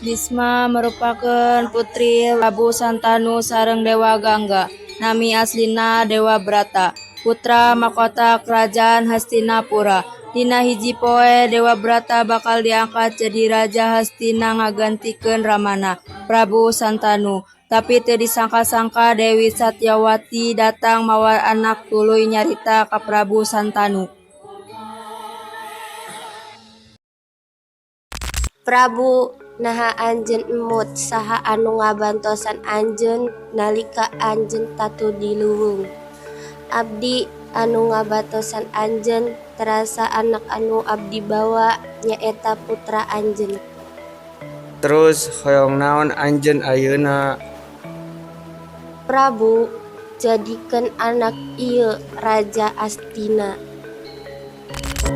Bisma merupakeun putri Prabu Santanu sareng Dewa Gangga. Nami aslina Dewabrata, putra mahkota Kerajaan Hastinapura. Dina hiji poe Dewabrata bakal diangkat jadi raja Hastina ngagantikeun ramana, Prabu Santanu. Tapi teu disangka-sangka Dewi Satyawati datang mawa anak tuluy nyarita ka Prabu Santanu. Prabu, naha anjeun emut saha anu ngabantosan anjeun nalika anjeun tatu di leuweung? Abdi anu ngabantosan anjeun, terasa anak anu abdi bawa nyaeta putra anjeun. Terus hoyong naon anjeun ayeuna? Prabu, jadikeun anak ieu raja Astina.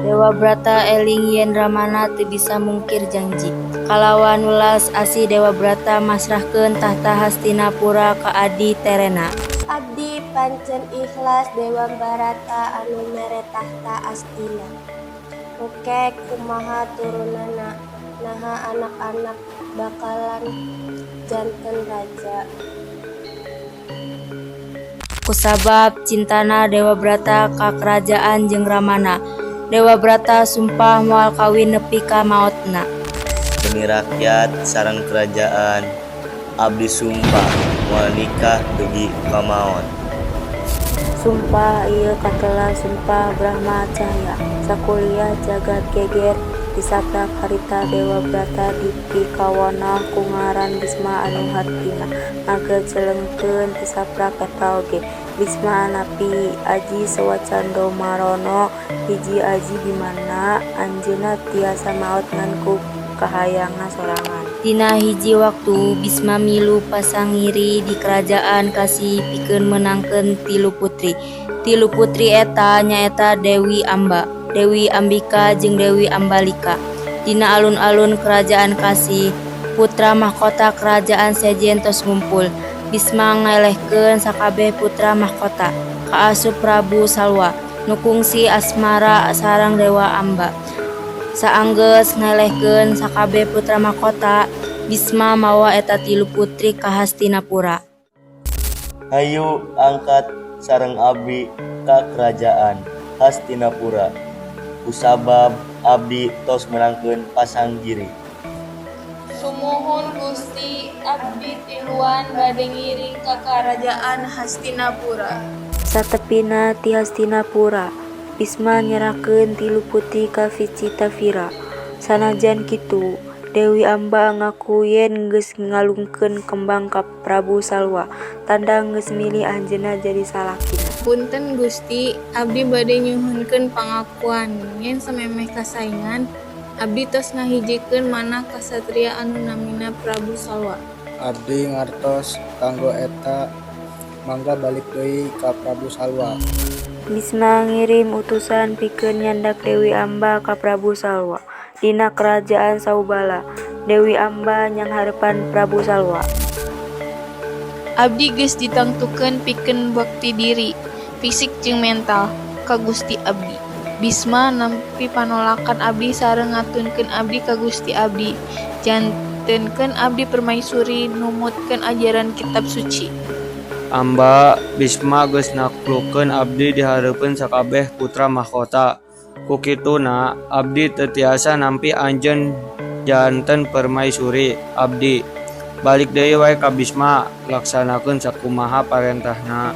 Dewabrata eling yen ramana teu bisa mungkir janji. Kalawan welas asih Dewabrata masrahkeun tahta Hastinapura ka adi terena. Abdi pancen ikhlas Dewabrata anu mere tahta Astina. Engke kumaha turunanna, naha anak-anak bakalan janten raja. Kusabab cintana Dewabrata ka kerajaan jeung ramana, Dewabrata sumpah moal kawin nepi ka maotna. Demi rakyat sareng kerajaan, abdi sumpah moal nikah dugi ka maot. Sumpah ieu katelah sumpah Brahmacaya. Sakuliah jagat geger disaprak harita Dewabrata dipikawanoh ku ngaran Bisma anu hartina ngagecelengkeun tisaprak eta oge. Bisma nampi aji Swacandomarono, hiji aji dimana anjeunna tiasa maot ngan ku kahayangna sorangan. Dina hiji waktu Bisma milu pasangiri di Kerajaan Kasi pikeun meunangkeun tilu putri. Tilu putri eta nyaeta Dewi Amba, Dewi Ambika jeung Dewi Ambalika. Dina alun-alun Kerajaan Kasi, putra mahkota Kerajaan sejen tos ngumpul. Bisma ngelehkeun sakabeh putra mahkota, kaasup Prabu Salwa, nu kungsi asmara sareng Dewa Amba. Saanggeus ngelehkeun sakabeh putra mahkota, Bisma mawa eta tilu putri ka Hastinapura. Hayu angkat sareng abdi ka Kerajaan Hastinapura. Kusabab abdi tos meunangkeun pasanggiri. Sumuhun Gusti, abdi tiluan bade ngiring ka Karajaan Hastinapura. Satepina ti Hastinapura, Bisma nyerahkeun tilu putri ka Vicitavira. Sanajan kitu, Dewi Amba ngaku yen geus ngalungkeun kembang ka Prabu Salwa, tanda geus milih anjeunna jadi salakina. Punten Gusti, abdi bade nyuhunkeun pangakuan yen samemeh kasaingan, abdi tos ngahijikeun manah kasatria anu namina Prabu Salwa. Abdi ngartos kanggo eta, mangga balik deui ka Prabu Salwa. Bisma ngirim utusan pikeun nyandak Dewi Amba ka Prabu Salwa. Dina Kerajaan Saubala, Dewi Amba nyanghareupan Prabu Salwa. Abdi geus ditangtukeun pikeun bekti diri, fisik jeung mental ka Gusti abdi. Bisma nampi panolakan abdi sareng ngatunkeun abdi ka Gusti abdi. Jantenkeun abdi permaisuri numutkeun ajaran kitab suci. Amba, Bisma geus naklukeun abdi di hareupeun sakabeh putra mahkota. Ku kituna abdi teu tiasa nampi anjeun janten permaisuri abdi. Balik deui wae ka Bisma, laksanakeun sakumaha parentahna.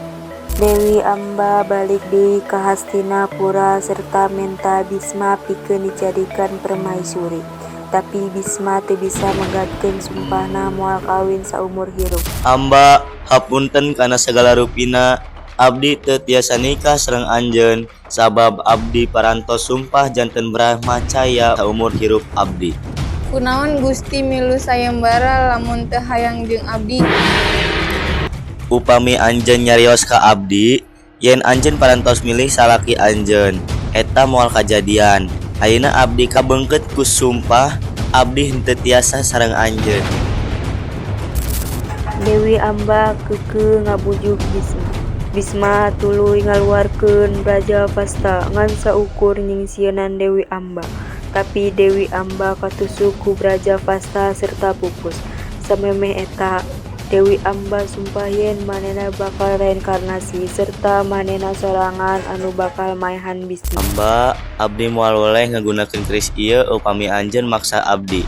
Dewi Amba balik deui ka Hastinapura serta menta Bisma pikeun dijadikeun permaisuri. Tapi Bisma teu bisa megatkeun sumpahna moal kawin saumur hirup. Amba, hapunten kana sagala rupina, abdi teu tiasa nikah sareng anjeun sabab abdi parantos sumpah janten brahmacaya saumur hirup abdi. Kunaon Gusti milu sayembara lamun teu hayang jeung abdi? Upami anjeun nyarios ka abdi, yen anjeun parantos milih salaki anjeun, eta moal kajadian. Ayeuna abdi kabeungkeut ku sumpah, abdi henteu tiasa sareng anjeun. Dewi Amba keukeuh ngabujuk Bisma. Bisma tuluy ngaluarkeun Brajapasta ngan saukur nyingsieunan Dewi Amba. Tapi Dewi Amba katusuk ku Brajapasta serta pupus. Samemeh eta, Dewi Amba sumpah yen manehna bakal reinkarnasi serta manehna sorangan anu bakal maehan Bisma. Amba, abdi moal weleh ngagunakeun keris ieu upami anjeun maksa abdi.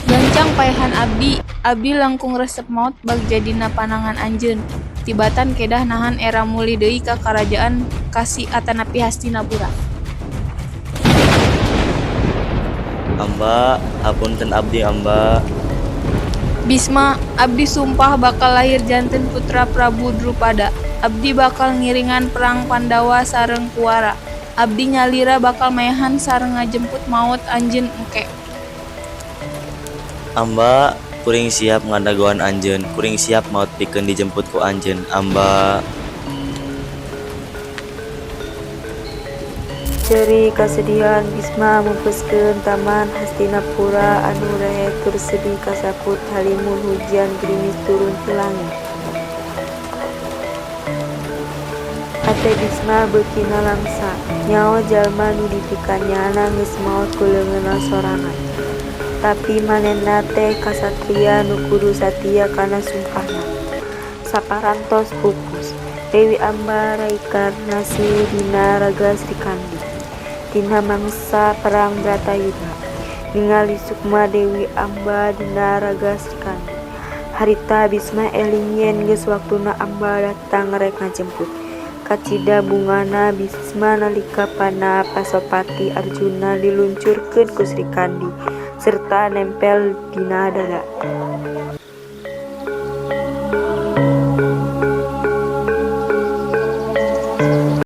Gancang paehan abdi, abdi langkung resep maot bagja dina panangan anjeun tibatan kedah nahan era mulih deui ka Karajaan Kasi atanapi Hastinapura. Amba, hapunten abdi Amba. Bisma, abdi sumpah bakal lahir janten putra Prabu Drupada. Abdi bakal ngiringan perang Pandawa sareng Kuwara. Abdi nyalira bakal maehan sareng ngajemput maot anjeun engke. Amba, kuring siap ngadagoan anjeun, kuring siap maot pikeun dijemput ku anjeun, Amba. Ceurik kasedihan Bisma mumpeskeun taman Hastinapura anu rehet tur sedih kasaput halimun hujan gerimis turun ti langit. Hate Bisma beuki nalangsa, nyao jalma nu dipikanyaahna geus maot ku leungeunna sorangan. Tapi manehna teh kasatria nu kudu satia kana sumpahna. Saparantos pupus, Dewi Amba reinkarnasi dina raga Srikandi. Dina mangsa perang Bratayuda, ningali sukma Dewi Amba dina raga Srikandi. Harita Bisma eling yen geus waktuna Amba datang rek ngajemput. Kacida bungahna Bisma nalika panah Pasopati Arjuna diluncurkeun ku Srikandi serta nempel dina dada.